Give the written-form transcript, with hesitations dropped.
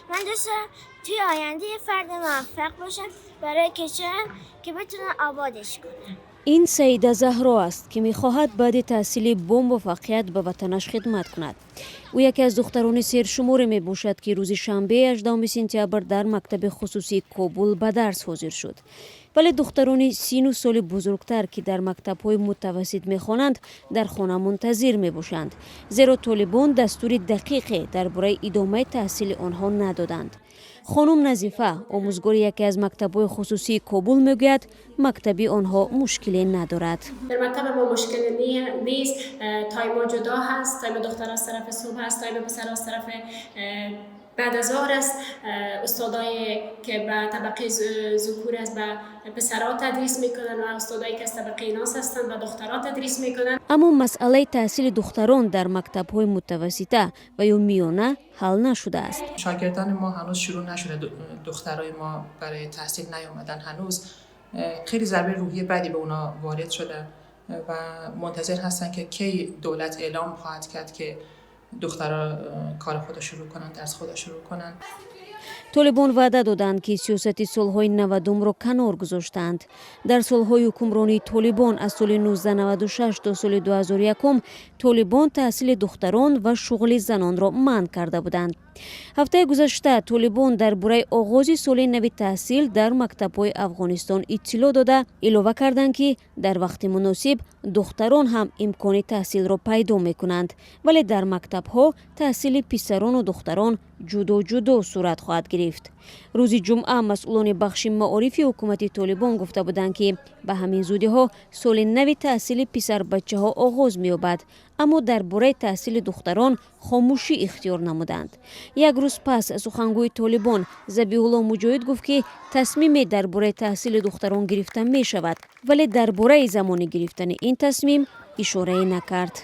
من دوست دارم توی آینده یه فرد موفق باشم برای کشورم که بتونم آبادش کنم. Ин Саида Заҳро аст, ки мехоҳад баъди таҳсили бо муваффақият ба ватанаш хидмат кунад. Ӯ яке аз духтарони сершуморе мебошад, ки рӯзи шанбе, 18 сентябр, дар мактаби хусусии Кобул ба дарс ҳозир шуд. Вале духтарони сину соли бузургтар, ки дар мактабҳои мутавассит мехонанд, дар хона мунтазир мебошанд, зеро Толибон дастури дақиқе дар бораи идомаи таҳсили онҳо надоданд. Хонум Назифа, омӯзгори яке аз мактабҳои хусусии Кобул, мегӯяд, мактаби онҳо мушкиле надорад. در مکتب ما مشکل نیست. تایم جدا هست. تایم دختر از طرف صبح هست، تایم پسر از طرف بعد از ظهر است. استادای که به طبقه ذکور است به پسرها تدریس میکنن و استادایی که از طبقه اناث هستند به دخترها تدریس میکنن. Аммо масъалаи таҳсили духтарон дар мактабҳои мутавассита ва ё миёна ҳал нашудааст. شاگردان ما هنوز شروع نشده. دخترای ما برای تحصیل نیامدن هنوز. خیلی ضربه روحی بدی به اونا وارد شده و منتظر هستن که کی دولت اعلام خواهد کرد که دخترها کار خود شروع کنن، درس خود شروع کنن. Толибон ваъда доданд, ки сиёсати солҳои 90-умро канор гузоштанд. Дар солҳои ҳукмронии Толибон аз соли 1996 то соли 2001 Толибон таҳсили духтарон ва шуғли занонро манъ карда буданд. Ҳафтаи гузашта Толибон дар бораи оғози соли нави таҳсил дар мактабҳои Афғонистон иттилоъ дода, илова карданд, ки дар вақти муносиб духтарон ҳам имкони таҳсилро пайдо мекунанд, вале дар мактабҳо таҳсили писарону духтарон ҷудо ҷудо сурат хоҳад гирифт. Рӯзи ҷумъа масъулони бахши маорифи ҳукумати Толибон гуфта буданд, ки ба ҳамин зудиҳо соли нави таҳсили писарбачаҳо оғоз меёбад, аммо дар бораи таҳсили духтарон хомӯшӣ ихтиёр намуданд. Як рӯз пас сухангӯи Толибон Забиҳулло Муҷоҳид гуфт, ки тасмиме дар бораи таҳсили духтарон гирифта мешавад, вале дар бораи замони гирифтани ин тасмим ишорае накард.